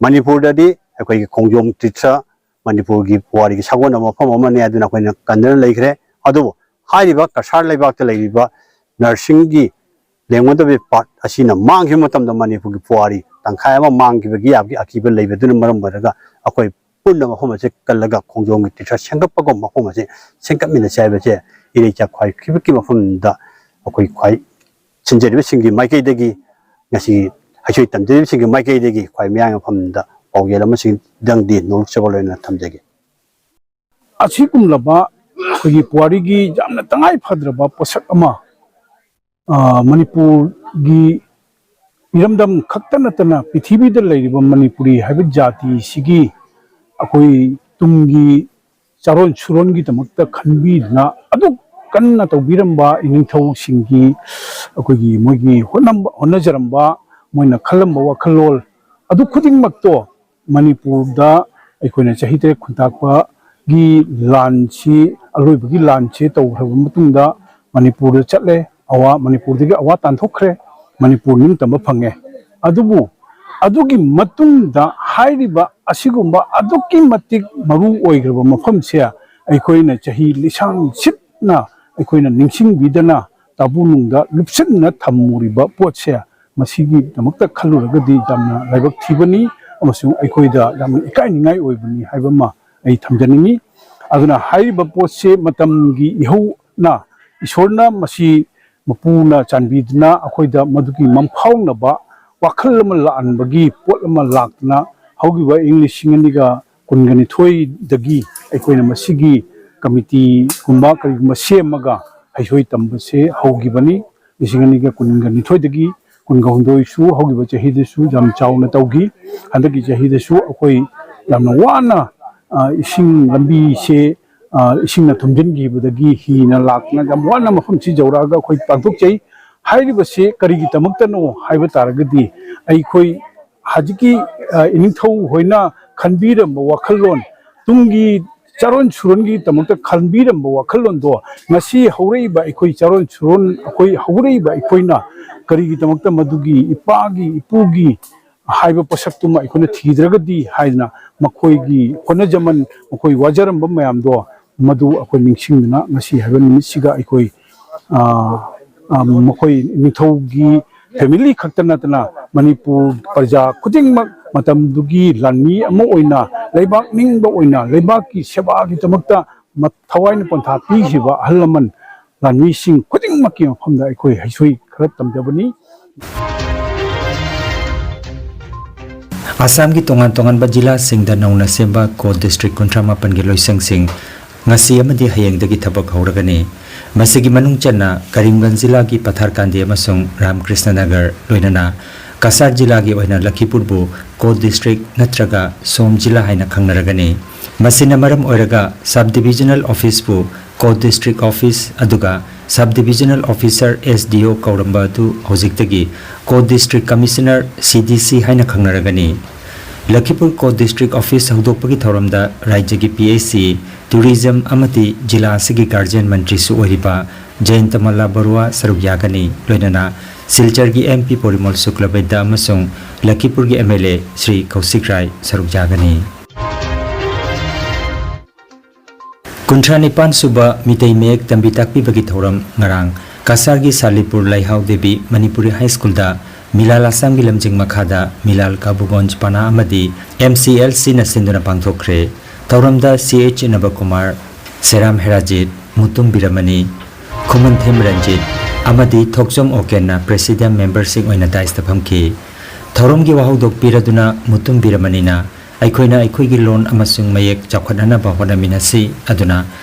ꯃꯅꯤꯄꯨꯔꯗꯗꯤ ꯑꯩꯈꯣꯏꯒꯤ ꯈꯣꯡꯖꯣꯝ ꯇꯤꯔꯊ ꯃꯅꯤꯄꯨꯔꯒꯤ ꯄꯨꯋꯥꯔꯤꯒꯤ ꯁꯥꯒꯣꯟꯅꯕ ꯃꯐꯝ ꯑꯃꯅꯤ꯫ ꯑꯗꯨꯅ ꯑꯩꯈꯣꯏꯅ ꯀꯟꯗꯨꯅ ꯂꯩꯈ꯭ꯔꯦ꯫ ꯑꯗꯨꯕꯨ ꯍꯥꯏꯔꯤꯕ ꯀꯁꯥꯔ ꯂꯩꯕꯥꯛꯇ ꯂꯩꯔꯤꯕ ꯅꯔꯁꯤꯡꯒꯤ ꯂꯦꯡꯒꯣꯟꯗꯕꯤ ꯄꯥꯔꯠ ꯑꯁꯤꯅ ꯃꯥꯡꯈꯤꯕ ꯃꯇꯝꯗ ꯃꯅꯤꯄꯨꯔꯒꯤ ꯄꯨꯋꯥꯔꯤ ꯇꯪꯈꯥꯏ ꯑꯃ ꯃꯥꯡꯈꯤꯕꯒꯤ ꯌꯥꯕꯒꯤ ꯑꯀꯤꯕ ꯂꯩꯕꯗꯨꯅ ꯃꯔꯝ ꯑꯣꯏꯔꯒ ꯑꯩꯈꯣꯏ ꯄꯨꯟꯅ ꯃꯐꯝ ꯑꯁꯤ ꯀꯜꯂꯒ ꯈꯣꯡꯖꯣꯝꯒꯤ ꯇꯤꯔꯊ ꯁꯦꯝꯒꯠꯄꯒꯨꯝ ꯃꯐꯝ ꯑꯁꯤ ꯁꯦꯝꯒꯠꯃꯤꯟꯅꯁꯤ ꯍꯥꯏꯕꯁꯦ ꯏꯔꯩꯆꯥ ꯈ꯭ꯋꯥꯏ ꯐꯤꯕꯛꯀꯤ ꯃꯐꯝꯗ ꯑꯩꯈꯣꯏ ꯈ꯭ꯋꯥꯏ ꯁꯤꯟꯖꯔꯤꯕꯁꯤꯡꯒꯤ ꯃꯥꯏꯀꯩꯗꯒꯤ, ꯉꯁꯤ ꯍꯩꯁꯣꯏ ꯇꯝꯖꯔꯤꯕꯁꯤꯡꯒꯤ ꯃꯥꯏꯀꯩꯗꯒꯤ ꯈ꯭ꯋꯥꯏ ꯃꯌꯥꯏ ꯃꯐꯝꯗ ꯄꯥꯎꯖꯦꯜ ꯑꯃꯁꯤꯗꯪꯗꯤ ꯅꯣꯂꯨꯛꯆꯕ ꯂꯣꯏꯅꯅ ꯊꯝꯖꯒꯦ꯫ ꯑꯁꯤꯒꯨꯝꯂꯕ ꯑꯩꯈꯣꯏꯒꯤ ꯄꯨꯋꯥꯔꯤꯒꯤ ꯌꯥꯝꯅ ꯇꯉꯥꯏ ꯐꯗ꯭ꯔꯕ ꯄꯣꯠꯁꯛ ꯑꯃ, ꯑ, ꯃꯅꯤꯄꯨꯔꯒꯤ ꯏꯔꯝꯗꯝ ꯈꯛꯇ ꯅꯠꯇꯅ ꯄ꯭ꯔꯤꯊꯤꯕꯤꯗ ꯂꯩꯔꯤꯕ ꯃꯅꯤꯄꯨꯔꯤ ꯍꯥꯏꯕ ꯖꯥꯇꯤꯁꯤꯒꯤ ꯑꯩꯈꯣꯏ ꯇꯨꯡꯒꯤ ꯆꯥꯔꯣꯟ ꯁꯨꯔꯣꯟꯒꯤꯗꯃꯛꯇ ꯈꯟꯕꯤꯗꯨꯅ ꯑꯗꯨꯛ ꯀꯟꯅ ꯇꯧꯕꯤꯔꯝꯕ ꯏꯅꯤꯡꯊꯧꯁꯤꯡꯒꯤ ꯑꯩꯈꯣꯏꯒꯤ ꯃꯣꯏꯒꯤ ꯍꯣꯠꯅꯝꯕ-, ꯍꯣꯠꯅꯖꯔꯝꯕ, ꯃꯣꯏꯅ ꯈꯜꯂꯝꯕ ꯋꯥꯈꯜꯂꯣꯟ ꯑꯗꯨ ꯈꯨꯗꯤꯡꯃꯛꯇꯣ ꯃꯅꯤꯄꯨꯔꯗ ꯑꯩꯈꯣꯏꯅ ꯆꯍꯤ ꯇꯔꯦꯠ ꯈꯨꯟꯇꯥꯛꯄꯒꯤ ꯂꯥꯟꯁꯤ, ꯑꯂꯣꯏꯕꯒꯤ ꯂꯥꯟꯁꯤ ꯇꯧꯈ꯭ꯔꯕ ꯃꯇꯨꯡꯗ ꯃꯅꯤꯄꯨꯔꯗ ꯆꯠꯂꯦ꯫ ꯑꯋꯥ, ꯃꯅꯤꯄꯨꯔꯗꯒꯤ ꯑꯋꯥ ꯇꯥꯟꯊꯣꯛꯈ꯭ꯔꯦ꯫ ꯃꯅꯤꯄꯨꯔ ꯅꯤꯡꯇꯝꯕ ꯐꯪꯉꯦ꯫ ꯑꯗꯨꯕꯨ ꯑꯗꯨꯒꯤ ꯃꯇꯨꯡꯗ ꯍꯥꯏꯔꯤꯕ ꯑꯁꯤꯒꯨꯝꯕ ꯑꯗꯨꯛꯀꯤ ꯃꯇꯤꯛ ꯃꯔꯨ ꯑꯣꯏꯈ꯭ꯔꯕ ꯃꯐꯝꯁꯦ ꯑꯩꯈꯣꯏꯅ ꯆꯍꯤ ꯂꯤꯁꯥꯡ ꯁꯤꯠꯅ ꯑꯩꯈꯣꯏꯅ ꯅꯤꯡꯁꯤꯡꯕꯤꯗꯅ ꯇꯥꯕꯨ ꯅꯨꯡꯗ ꯂꯨꯞꯁꯤꯟꯅ ꯊꯝꯃꯨꯔꯤꯕ ꯄꯣꯠꯁꯦ, ꯃꯁꯤꯒꯤꯗꯃꯛꯇ ꯈꯜꯂꯨꯔꯒꯗꯤ ꯌꯥꯝꯅ ꯂꯥꯏꯕꯛ ꯊꯤꯕꯅꯤ ꯑꯃꯁꯨꯡ ꯑꯩꯈꯣꯏꯗ ꯌꯥꯝꯅ ꯏꯀꯥꯏꯅꯤꯡꯉꯥꯏ ꯑꯣꯏꯕꯅꯤ ꯍꯥꯏꯕ ꯑꯃ ꯑꯩ ꯊꯝꯖꯅꯤꯡꯉꯤ꯫ ꯑꯗꯨꯅ ꯍꯥꯏꯔꯤꯕ ꯄꯣꯠꯁꯦ ꯃꯇꯝꯒꯤ ꯏꯍꯧꯅ, ꯏꯁꯣꯔꯅ ꯃꯁꯤ ꯃꯄꯨꯅ ꯆꯥꯟꯕꯤꯗꯨꯅ ꯑꯩꯈꯣꯏꯗ ꯃꯗꯨꯒꯤ ꯃꯪꯐꯥꯎꯅꯕ ꯋꯥꯈꯜ ꯑꯃ ꯂꯥꯛꯍꯟꯕꯒꯤ ꯄꯣꯠ ꯑꯃ ꯂꯥꯛꯇꯨꯅ ꯍꯧꯈꯤꯕ ꯏꯪ ꯂꯤꯁꯤꯡ ꯑꯅꯤꯒ ꯀꯨꯟꯒ ꯅꯤꯊꯣꯏꯗꯒꯤ ꯑꯩꯈꯣꯏꯅ ꯃꯁꯤꯒꯤ ꯀꯃꯤꯇꯤꯒꯨꯝꯕ ꯀꯔꯤꯒꯨꯝꯕ ꯁꯦꯝꯃꯒ ꯍꯩꯁꯣꯏ ꯇꯝꯕꯁꯦ ꯍꯧꯈꯤꯕꯅꯤ꯫ ꯂꯤꯁꯤꯡ ꯑꯅꯤꯒ ꯀꯨꯟꯒ ꯅꯤꯊꯣꯏꯗꯒꯤ ꯀꯨꯟꯒ ꯍꯨꯝꯗꯣꯏꯁꯨ ꯍꯧꯈꯤꯕ ꯆꯍꯤꯗꯁꯨ ꯌꯥꯝ ꯆꯥꯎꯅ ꯇꯧꯈꯤ꯫ ꯍꯟꯗꯛꯀꯤ ꯆꯍꯤꯗꯁꯨ ꯑꯩꯈꯣꯏ ꯌꯥꯝꯅ ꯋꯥꯅ, ꯑ, ꯏꯁꯤꯡ ꯂꯝꯕꯤꯁꯦ, ꯑ, ꯏꯁꯤꯡꯅ ꯊꯨꯝꯖꯤꯟꯈꯤꯕꯗꯒꯤ ꯍꯤꯅ ꯂꯥꯛꯇꯅ ꯌꯥꯝ ꯋꯥꯅ ꯃꯐꯝꯁꯤ ꯌꯧꯔꯛꯑꯒ ꯑꯩꯈꯣꯏ ꯄꯥꯡꯊꯣꯛꯆꯩ꯫ ꯍꯥꯏꯔꯤꯕꯁꯤ ꯀꯔꯤꯒꯤꯗꯃꯛꯇꯅꯣ ꯍꯥꯏꯕ ꯇꯥꯔꯒꯗꯤ, ꯑꯩꯈꯣꯏ ꯍꯧꯖꯤꯛꯀꯤ, ꯑ, ꯏꯅꯤꯡꯊꯧ ꯍꯣꯏꯅ ꯈꯟꯕꯤꯔꯝꯕ ꯋꯥꯈꯜꯂꯣꯟ, ꯇꯨꯡꯒꯤ ꯆꯥꯔꯣꯟ ꯁꯨꯔꯣꯟꯒꯤꯗꯃꯛꯇ ꯈꯟꯕꯤꯔꯝꯕ ꯋꯥꯈꯜꯂꯣꯟꯗꯣ ꯉꯁꯤ ꯍꯧꯔꯛꯏꯕ ꯑꯩꯈꯣꯏ ꯆꯥꯔꯣꯟ ꯁꯨꯔꯣꯟ, ꯑꯩꯈꯣꯏ ꯍꯧꯔꯛꯏꯕ ꯑꯩꯈꯣꯏꯅ ꯀꯔꯤꯒꯤꯗꯃꯛꯇ ꯃꯗꯨꯒꯤ ꯏꯄꯥꯒꯤ, ꯏꯄꯨꯒꯤ ꯍꯥꯏꯕ ꯄꯣꯠꯁꯛꯇꯨꯃ ꯑꯩꯈꯣꯏꯅ ꯊꯤꯗ꯭ꯔꯒꯗꯤ ꯍꯥꯏꯗꯅ ꯃꯈꯣꯏꯒꯤ ꯍꯣꯠꯅꯖꯃꯟ, ꯃꯈꯣꯏ ꯋꯥꯖꯔꯝꯕ ꯃꯌꯥꯝꯗꯣ ꯃꯗꯨ ꯑꯩꯈꯣꯏ ꯅꯤꯡꯁꯤꯡꯗꯨꯅ ꯉꯁꯤ ꯍꯥꯏꯕ ꯅꯨꯃꯤꯠꯁꯤꯒ ꯑꯩꯈꯣꯏ, ꯑ, ꯑ, ꯃꯈꯣꯏ ꯅꯤꯡꯊꯧꯒꯤ family ꯈꯛꯇ ꯅꯠꯇꯅ ꯃꯅꯤꯄꯨꯔ ꯄ꯭ꯔꯖꯥ ꯈꯨꯗꯤꯡꯃꯛ ꯃꯇꯝꯗꯨꯒꯤ ꯂꯥꯟꯃꯤ ꯑꯃ ꯑꯣꯏꯅ ꯂꯩꯕꯥꯛ ꯅꯤꯡꯕ ꯑꯣꯏꯅ ꯂꯩꯕꯥꯛꯀꯤ ꯁꯦꯕꯥꯒꯤꯗꯃꯛꯇ ꯃ-, ꯊꯋꯥꯏꯅ ꯄꯣꯟꯊꯥ ꯄꯤꯈꯤꯕ ꯑꯍꯜ ꯂꯃꯟ ꯂꯥꯟꯃꯤꯁꯤꯡ ꯈꯨꯗꯤꯡꯃꯛꯀꯤ ꯃꯐꯝꯗ ꯑꯩꯈꯣꯏ ꯍꯩꯁꯣꯏ ꯈꯔ ꯇꯝꯖꯕꯅꯤ꯫ ꯑꯁꯥꯝꯒꯤ ꯇꯣꯉꯥꯟ ꯇꯣꯉꯥꯟꯕ ꯖꯤꯂꯥꯁꯤꯡꯗ ꯅꯧꯅ ꯁꯦꯝꯕ ꯀꯣ ꯗꯤꯁꯇ꯭ꯔꯤꯛ ꯀꯨꯟꯊ꯭ꯔꯥ ꯃꯥꯄꯟꯒꯤ ꯂꯣꯏꯁꯪꯁꯤꯡ ꯉꯁꯤ ꯑꯃꯗꯤ ꯍꯌꯦꯡꯗꯒꯤ ꯊꯕꯛ ꯍꯧꯔꯒꯅꯤ꯫ ꯃꯁꯤꯒꯤ ꯃꯅꯨꯡ ꯆꯟꯅ ꯀꯔꯤꯝꯒꯟꯖ ꯖꯤꯂꯥꯒꯤ ꯄꯊꯥꯔꯀꯥꯟꯗꯤ ꯑꯃꯁꯨꯡ ꯔꯥꯃꯀ꯭ꯔꯤꯁꯅ ꯅꯒꯔ, ꯂꯣꯏꯅꯅ ꯀꯁꯥꯔ ꯖꯤꯂꯥꯒꯤ ꯑꯣꯏꯅ ꯂꯈꯤꯄꯨꯔꯕꯨ ꯀꯣ ꯗꯤꯁꯇ꯭ꯔꯤꯛ ꯅꯠꯇ꯭ꯔꯒ ꯁꯣꯝ ꯖꯤꯂꯥ ꯍꯥꯏꯅ ꯈꯪꯅꯔꯒꯅꯤ꯫ ꯃꯁꯤꯅ ꯃꯔꯝ ꯑꯣꯏꯔꯒ ꯁꯕ ꯗꯤꯕꯤꯖꯅꯦꯜ ꯑꯣꯐꯤꯁꯄꯨ ꯀꯣ ꯗꯤꯁꯇ꯭ꯔꯤꯛ ꯑꯣꯐꯤꯁ ꯑꯗꯨꯒ sub divisional officer, S D O, ꯀꯧꯔꯝꯕ ꯑꯗꯨ ꯍꯧꯖꯤꯛꯇꯒꯤ co district commissioner, C D C, ꯍꯥꯏꯅ ꯈꯪꯅꯔꯒꯅꯤ꯫ ꯂꯈꯤꯄꯨꯔ ꯀꯣ ꯗꯤꯁꯇ꯭ꯔꯤꯛ ꯑꯣꯐꯤꯁ ꯍꯧꯗꯣꯛꯄꯒꯤ ꯊꯧꯔꯝꯗ ꯔꯥꯖ꯭ꯌꯒꯤ P H C, ꯇꯨꯔꯤꯖꯝ ꯑꯃꯗꯤ ꯖꯤꯂꯥ ꯑꯁꯤꯒꯤ ꯒꯥꯔꯖꯤꯌꯟ ꯃꯟꯇ꯭ꯔꯤꯁꯨ ꯑꯣꯏꯔꯤꯕ ꯖꯌꯟꯇ ꯃꯜꯂꯥ ꯕꯔꯨꯋꯥ ꯁꯔꯨꯛ ꯌꯥꯒꯅꯤ, ꯂꯣꯏꯅꯅ ꯁꯤꯜꯆꯔꯒꯤ M P ꯄꯣꯔꯤꯃꯣꯜ ꯁꯨꯀ꯭ꯂꯕꯩꯗ ꯑꯃꯁꯨꯡ ꯂꯈꯤꯄꯨꯔꯒꯤ M L A ꯁ꯭ꯔꯤ ꯀꯧꯁꯤꯛ ꯔꯥꯏ ꯁꯔꯨꯛ ꯌꯥꯒꯅꯤ꯫ ꯀꯨꯟꯊ꯭ꯔꯥ ꯅꯤꯄꯥꯟ ꯁꯨꯕ ꯃꯤꯇꯩ ꯃꯌꯦꯛ ꯇꯝꯕꯤ ꯇꯥꯛꯄꯤꯕꯒꯤ ꯊꯧꯔꯝ ꯉꯔꯥꯡ ꯀꯁꯥꯔꯒꯤ ꯁꯥꯂꯤꯄꯨꯔ ꯂꯩꯍꯥꯎ ꯗꯦꯕꯤ ꯃꯅꯤꯄꯨꯔꯤ ꯍꯥꯏ ꯁ꯭ꯀꯨꯜꯗ ꯃꯤꯂꯥꯜ ꯑꯁꯥꯝꯒꯤ ꯂꯝꯖꯤꯡ ꯃꯈꯥꯗ ꯃꯤꯂꯥꯜ ꯀꯥꯕꯨꯒꯣꯟꯖ ꯄꯅꯥ ꯑꯃꯗꯤ M C L Cꯅ ꯁꯤꯟꯗꯨꯅ ꯄꯥꯡꯊꯣꯛꯈ꯭ꯔꯦ꯫ ꯊꯧꯔꯝꯗ C H ꯏꯅꯕꯀꯨꯃꯥꯔ, ꯁꯦꯔꯥꯝ ꯍꯦꯔꯥꯖꯤꯠ, ꯃꯨꯇꯨꯝ ꯕꯤꯔꯃꯅꯤ, ꯈꯨꯃꯟꯊꯦꯝ ꯔꯟꯖꯤꯠ ꯑꯃꯗꯤ ꯊꯣꯛꯆꯣꯝ ꯑꯣꯀꯦꯟꯅ president memberꯁꯤꯡ ꯑꯣꯏꯅ dais ꯐꯝꯈꯤ꯫ ꯊꯧꯔꯝꯒꯤ ꯋꯥꯍꯧꯗꯣꯛ ꯄꯤꯔꯗꯨꯅ ꯃꯨꯇꯨꯝ ꯕꯤꯔꯃꯅꯤꯅ ꯑꯩꯈꯣꯏꯅ ꯑꯩꯈꯣꯏꯒꯤ ꯂꯣꯟ ꯑꯃꯁꯨꯡ ꯃꯌꯦꯛ ꯆꯥꯎꯈꯠꯅꯅꯕ ꯍꯣꯠꯅꯃꯤꯟꯅꯁꯤ꯫ ꯑꯗꯨꯅ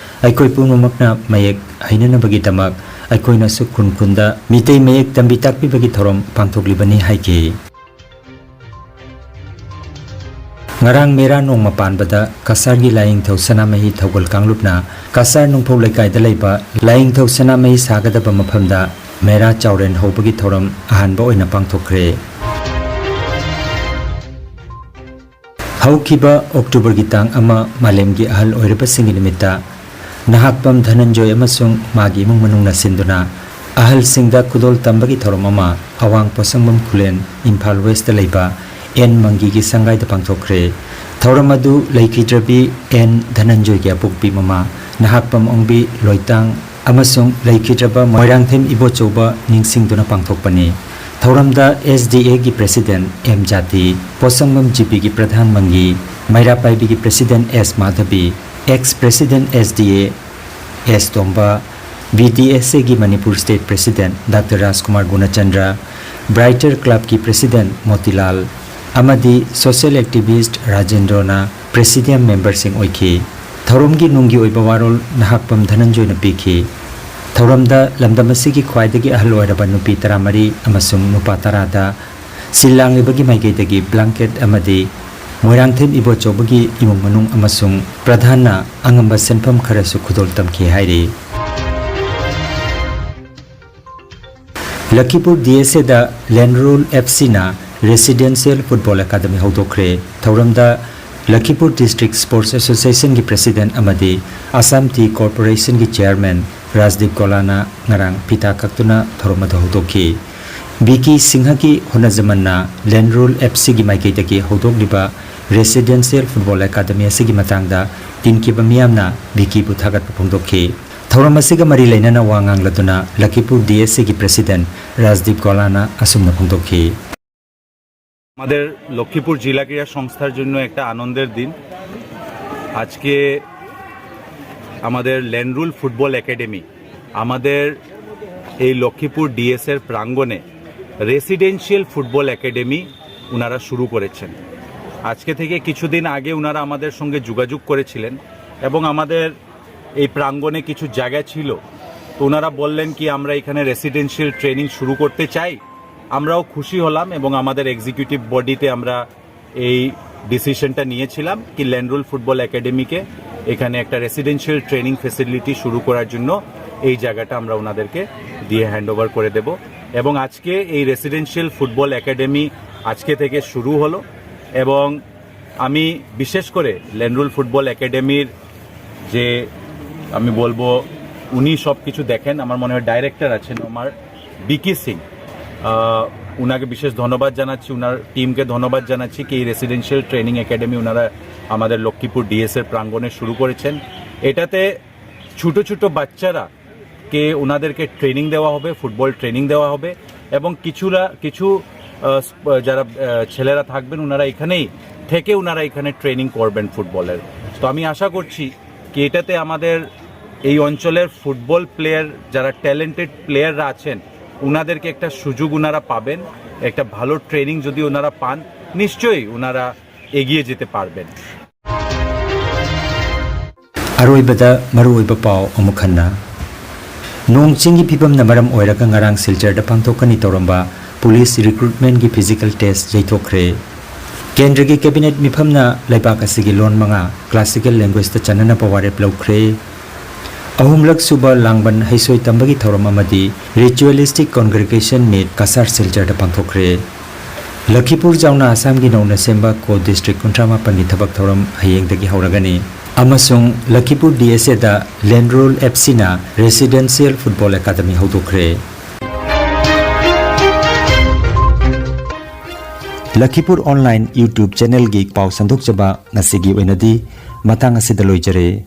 ꯑꯩꯈꯣꯏ ꯄꯨꯝꯅꯃꯛꯅ ꯃꯌꯦꯛ ꯍꯩꯅꯅꯕꯒꯤꯗꯃꯛ ꯑꯩꯈꯣꯏꯅꯁꯨ ꯈꯨꯟ ꯈꯨꯟꯗ ꯃꯤꯇꯩ ꯃꯌꯦꯛ ꯇꯝꯕꯤ ꯇꯥꯛꯄꯤꯕꯒꯤ ꯊꯧꯔꯝ ꯄꯥꯡꯊꯣꯛꯂꯤꯕꯅꯤ ꯍꯥꯏꯈꯤ꯫ ꯉꯔꯥꯡ ꯃꯦꯔꯥ ꯅꯣꯡꯃ ꯄꯥꯟꯕꯗ ꯀꯁꯥꯔꯒꯤ ꯂꯥꯏꯌꯦꯡꯊꯧ ꯁꯅꯥꯃꯍꯤ ꯊꯧꯒꯜ ꯀꯥꯡꯂꯨꯞꯅ ꯀꯁꯥꯔ ꯅꯨꯡꯐꯧ ꯂꯩꯀꯥꯏꯗ ꯂꯩꯕ ꯂꯥꯏꯌꯦꯡꯊꯧ ꯁꯅꯥꯃꯍꯤ ꯁꯥꯒꯗꯕ ꯃꯐꯝꯗ ꯃꯦꯔꯥ ꯆꯥꯎꯔꯦꯟ ꯍꯧꯕꯒꯤ ꯊꯧꯔꯝ ꯑꯍꯥꯟꯕ ꯑꯣꯏꯅ ꯄꯥꯡꯊꯣꯛꯈ꯭ꯔꯦ꯫ ꯍꯧꯈꯤꯕ ꯑꯣꯛꯇꯣꯕꯔꯒꯤ ꯇꯥꯡ ꯑꯃ ꯃꯥꯂꯦꯝꯒꯤ ꯑꯍꯜ ꯑꯣꯏꯔꯕꯁꯤꯡꯒꯤ ꯅꯨꯃꯤꯠꯇ ꯅꯍꯥꯛꯄꯝ ꯙꯅꯟꯖꯣꯏ ꯑꯃꯁꯨꯡ ꯃꯥꯒꯤ ꯏꯃꯨꯡ ꯃꯅꯨꯡꯅ ꯁꯤꯟꯗꯨꯅ ꯑꯍꯜꯁꯤꯡꯗ ꯈꯨꯗꯣꯜ ꯇꯝꯕꯒꯤ ꯊꯧꯔꯝ ꯑꯃ ꯑꯋꯥꯡ ꯄꯣꯁꯪꯕꯝ ꯈꯨꯂꯦꯟ, ꯏꯝꯐꯥꯜ ꯋꯦꯁꯇ ꯂꯩꯕ ꯑꯦꯟ ꯃꯪꯒꯤꯒꯤ ꯁꯪꯒꯥꯏꯗ ꯄꯥꯡꯊꯣꯛꯈ꯭ꯔꯦ꯫ ꯊꯧꯔꯝ ꯑꯗꯨ ꯂꯩꯈꯤꯗ꯭ꯔꯕꯤ ꯑꯦꯟ ꯙꯅꯟꯖꯣꯏꯒꯤ ꯑꯄꯣꯛꯄꯤ ꯃꯃꯥ ꯅꯍꯥꯛꯄꯝ ꯑꯣꯡꯕꯤ ꯂꯣꯏꯇꯥꯡ ꯑꯃꯁꯨꯡ ꯂꯩꯈꯤꯗ꯭ꯔꯕ ꯃꯣꯏꯔꯥꯡꯊꯦꯝ ꯏꯕꯣꯆꯧꯕ ꯅꯤꯡꯁꯤꯡꯗꯨꯅ ꯄꯥꯡꯊꯣꯛꯄꯅꯤ꯫ ꯊꯧꯔꯝꯗ ꯑꯦꯁ ꯗꯤ ꯑꯦꯒꯤ ꯄ꯭ꯔꯦꯁꯤꯗꯦꯟ ꯑꯦꯝ ꯖꯥꯇꯤ, ꯄꯣꯁꯪꯕꯝ ꯖꯤ ꯄꯤꯒꯤ ꯄ꯭ꯔꯙꯥꯟ ꯃꯪꯒꯤ, ꯃꯩꯔꯥ ꯄꯥꯏꯕꯤꯒꯤ president S Madhabi, ex president S D A S Tomba, B D S ꯑꯦꯒꯤ Manipur state president doctor Rajkumar Gunachandra, brighter ꯀ꯭ꯂꯕꯀꯤ ꯄ꯭ꯔꯦꯁꯤꯗꯦꯟ ꯃꯣꯇꯤꯂꯥꯜ ꯑꯃꯗꯤ ꯁꯣꯁꯤꯌꯦꯜ ꯑꯦꯛꯇꯤꯚꯤꯁ꯭ꯠ ꯔꯥꯖꯦꯟꯗ꯭ꯔꯣꯅ ꯄ꯭ꯔꯦꯁꯤꯗꯤꯌꯝ ꯃꯦꯝꯕꯔꯁꯤꯡ ꯑꯣꯏꯈꯤ꯫ ꯊꯧꯔꯝꯒꯤ ꯅꯨꯡꯒꯤ ꯑꯣꯏꯕ ꯋꯥꯔꯣꯜ ꯅꯍꯥꯛꯄꯝ ꯙꯅꯟꯖꯣꯏꯅ ꯄꯤꯈꯤ꯫ ꯊꯧꯔꯝꯗ ꯂꯝꯗꯝ ꯑꯁꯤꯒꯤ ꯈ꯭ꯋꯥꯏꯗꯒꯤ ꯑꯍꯜ ꯑꯣꯏꯔꯕ ꯅꯨꯄꯤ ꯇꯔꯥꯃꯔꯤ ꯑꯃꯁꯨꯡ ꯅꯨꯄꯥ ꯇꯔꯥꯗ ꯁꯤꯜ ꯂꯥꯡꯂꯤꯕꯒꯤ ꯃꯥꯏꯀꯩꯗꯒꯤ ꯕ꯭ꯂꯥꯡꯀꯦꯠ ꯑꯃꯗꯤ ꯃꯣꯏꯔꯥꯡꯊꯦꯝ ꯏꯕꯣꯆꯧꯕꯒꯤ ꯏꯃꯨꯡ ꯃꯅꯨꯡ ꯑꯃꯁꯨꯡ ꯄ꯭ꯔꯙꯥꯟꯅ ꯑꯉꯝꯕ ꯁꯦꯟꯐꯝ ꯈꯔꯁꯨ ꯈꯨꯗꯣꯜ ꯇꯝꯈꯤ ꯍꯥꯏꯔꯤ꯫ ꯂꯈꯤꯄꯨꯔ ꯗꯤ ꯑꯦꯁ ꯑꯦꯗ ꯂꯦꯟꯔꯨꯜ ꯑꯦꯐ ꯁꯤꯅ ꯔꯦꯁꯤꯗꯦꯟꯁꯤꯌꯦꯜ ꯐꯨꯠꯕꯣꯜ ꯑꯦꯀꯥꯗꯃꯤ ꯍꯧꯗꯣꯛꯈ꯭ꯔꯦ꯫ ꯊꯧꯔꯝꯗ ꯂꯈꯤꯄꯨꯔ ꯗꯤꯁꯇ꯭ꯔꯤꯛ ꯁ꯭ꯄꯣꯔꯠꯁ ꯑꯦꯁꯣꯁꯤꯌꯦꯁꯟꯒꯤ ꯄ꯭ꯔꯦꯁꯤꯗꯦꯟ ꯑꯃꯗꯤ ꯑꯁꯥꯝ ꯇꯤ ꯀꯣꯔꯄꯣꯔꯦꯁꯟꯒꯤ ꯆꯦꯌꯔꯃꯦꯟ ꯔꯥꯖꯗꯤꯞ ꯒꯣꯂꯥꯅ ꯉꯔꯥꯡ ꯐꯤꯇꯥ ꯀꯛꯇꯨꯅ ꯊꯧꯔꯝ ꯑꯗꯨ ꯍꯧꯗꯣꯛꯈꯤ꯫ ꯕꯤ ꯀꯦ ꯁꯤꯡꯍꯒꯤ ꯍꯣꯠꯅꯖꯃꯟꯅ ꯂꯦꯟꯔꯨꯜ ꯑꯦꯐ ꯁꯤꯒꯤ ꯃꯥꯏꯀꯩꯗꯒꯤ ꯍꯧꯗꯣꯛꯂꯤꯕ ꯔꯦꯁꯤꯗꯦꯟꯁꯤꯌꯦꯜ ꯐꯨꯠꯕꯣꯜ ꯑꯦꯀꯥꯗꯃꯤ ꯑꯁꯤꯒꯤ ꯃꯇꯥꯡꯗ ꯇꯤꯟꯈꯤꯕ ꯃꯤꯌꯥꯝꯅ ꯕꯤ ꯀꯦꯕꯨ ꯊꯥꯒꯠꯄ ꯐꯣꯡꯗꯣꯛꯈꯤ꯫ ꯊꯧꯔꯝ ꯑꯁꯤꯒ ꯃꯔꯤ ꯂꯩꯅꯅ ꯋꯥ ꯉꯥꯡꯂꯗꯨꯅ ꯂꯈꯤꯄꯨꯔ ꯗꯤ ꯑꯦꯁ ꯁꯤꯒꯤ ꯄ꯭ꯔꯦꯁꯤꯗꯦꯟ ꯔꯥꯖꯗꯤꯞ ꯒꯣꯂꯥꯅ ꯑꯁꯨꯝꯅ ꯐꯣꯡꯗꯣꯛꯈꯤ꯫ আমাদের লক্ষ্মীপুর জেলা ক্রীড়া সংস্থার জন্য একটা আনন্দের দিন। আজকে আমাদের ল্যান্ডরুল ফুটবল একাডেমি আমাদের এই লক্ষ্মীপুর ডিএসএর প্রাঙ্গণে রেসিডেন্সিয়াল ফুটবল একাডেমি ওনারা শুরু করেছেন। আজকে থেকে কিছুদিন আগে ওনারা আমাদের সঙ্গে যোগাযোগ করেছিলেন এবং আমাদের এই প্রাঙ্গণে কিছু জায়গা ছিল, তো ওনারা বললেন কি আমরা এখানে রেসিডেন্সিয়াল ট্রেনিং শুরু করতে চাই। আমরাও খুশি হলাম এবং আমাদের এক্সিকিউটিভ বডিতে আমরা এই ডিসিশনটা নিয়েছিলাম কি ল্যান্ডরুল ফুটবল একাডেমিকে এখানে একটা রেসিডেন্সিয়াল ট্রেনিং ফেসিলিটি শুরু করার জন্য এই জায়গাটা আমরা ওনাদেরকে দিয়ে হ্যান্ড ওভার করে দেব। এবং আজকে এই রেসিডেন্সিয়াল ফুটবল একাডেমি আজকে থেকে শুরু হলো এবং আমি বিশেষ করে ল্যান্ডরুল ফুটবল একাডেমির যে আমি বলবো উনি সব কিছু দেখেন, আমার মনে হয় ডাইরেক্টর আছেন আমার বিকি সিং, আহ, উনাকে বিশেষ ধন্যবাদ জানাচ্ছি, উনার টিমকে ধন্যবাদ জানাচ্ছি কি এই রেসিডেন্সিয়াল ট্রেনিং একাডেমি ওনারা আমাদের লক্ষ্মীপুর ডিএস এর প্রাঙ্গণে শুরু করেছেন। এটাতে ছোট ছোট বাচ্চারা কে ওনাদেরকে ট্রেনিং দেওয়া হবে, ফুটবল ট্রেনিং দেওয়া হবে এবং কিছুরা কিছু আহ, স্প- যারা আহ, ছেলেরা থাকবেন ওনারা এখানেই থেকে ওনারা এখানে ট্রেনিং করবেন ফুটবলের। তো আমি আশা করছি কি এটাতে আমাদের এই অঞ্চলের ফুটবল প্লেয়ার যারা ট্যালেন্টেড প্লেয়াররা আছেন ওনাদেরকে একটা সুযোগ ওনারা পাবেন, একটা ভালো ট্রেনিং যদি ওনারা পান নিশ্চয়ই ওনারা এগিয়ে যেতে পারবেন। ꯑꯔꯣꯏꯕꯗ ꯃꯔꯨꯑꯣꯏꯕ ꯄꯥꯎ ꯑꯃꯨꯛ ꯍꯟꯅ꯫ ꯅꯣꯡ ꯆꯤꯡꯒꯤ ꯐꯤꯕꯝꯅ ꯃꯔꯝ ꯑꯣꯏꯔꯒ ꯉꯔꯥꯡ ꯁꯤꯜꯆꯔꯗ ꯄꯥꯡꯊꯣꯛꯀꯅꯤ ꯇꯧꯔꯝꯕ ꯄꯨꯂꯤꯁ ꯔꯤꯀ꯭ꯔꯨꯠꯃꯦꯟꯒꯤ ꯐꯤꯖꯤꯀꯦꯜ ꯇꯦꯁ ꯌꯩꯊꯣꯛꯈ꯭ꯔꯦ꯫ ꯀꯦꯟꯗ꯭ꯔꯒꯤ ꯀꯦꯕꯤꯅꯦꯠ ꯃꯤꯐꯝꯅ ꯂꯩꯕꯥꯛ ꯑꯁꯤꯒꯤ ꯂꯣꯟ ꯃꯉꯥ ꯀ꯭ꯂꯥꯁꯤꯀꯦꯜ ꯂꯦꯡꯒ꯭ꯋꯦꯖꯇ ꯆꯟꯅꯅꯕ ꯋꯥꯔꯦꯞ ꯂꯧꯈ꯭ꯔꯦ꯫ ꯑꯍꯨꯝꯂꯛ ꯁꯨꯕ ꯂꯥꯡꯕꯟ ꯍꯩꯁꯣꯏ ꯇꯝꯕꯒꯤ ꯊꯧꯔꯝ ꯑꯃꯗꯤ ꯔꯤꯆꯨꯋꯦꯂꯤꯁꯇꯤꯛ ꯀꯣꯟꯒ꯭ꯔꯦꯒꯦꯁꯟ ꯃꯤꯠ ꯀꯁꯥꯔ ꯁꯤꯜꯆꯔꯗ ꯄꯥꯡꯊꯣꯛꯈ꯭ꯔꯦ꯫ ꯂꯈꯤꯄꯨꯔ ꯆꯥꯎꯅ ꯑꯁꯥꯝꯒꯤ ꯅꯧꯅ ꯁꯦꯝꯕ ꯀꯣ ꯗꯤꯁꯇ꯭ꯔꯤꯛ ꯀꯨꯟꯊ꯭ꯔꯥ ꯃꯥꯄꯟꯒꯤ ꯊꯕꯛ ꯊꯧꯔꯝ ꯍꯌꯦꯡꯗꯒꯤ ꯍꯧꯔꯒꯅꯤ ꯑꯃꯁꯨꯡ ꯂꯈꯤꯄꯨꯔ ꯗꯤ ꯑꯦꯁ ꯑꯦꯗ ꯂꯦꯟꯔꯣꯜ ꯑꯦꯐ ꯁꯤꯅ ꯔꯦꯁꯤꯗꯦꯟꯁꯤꯌꯦꯜ ꯐꯨꯠꯕꯣꯜ ꯑꯦꯀꯥꯗꯃꯤ ꯍꯧꯗꯣꯛꯈ꯭ꯔꯦ꯫ ꯂꯈꯤꯄꯨꯔ ꯑꯣꯟꯂꯥꯏꯟ ꯌꯨꯇ꯭ꯌꯨꯕ ꯆꯦꯅꯦꯜꯒꯤ ꯄꯥꯎ ꯁꯟꯗꯣꯛꯆꯕ ꯉꯁꯤꯒꯤ ꯑꯣꯏꯅꯗꯤ ꯃꯇꯥꯡ ꯑꯁꯤꯗ ꯂꯣꯏꯖꯔꯦ꯫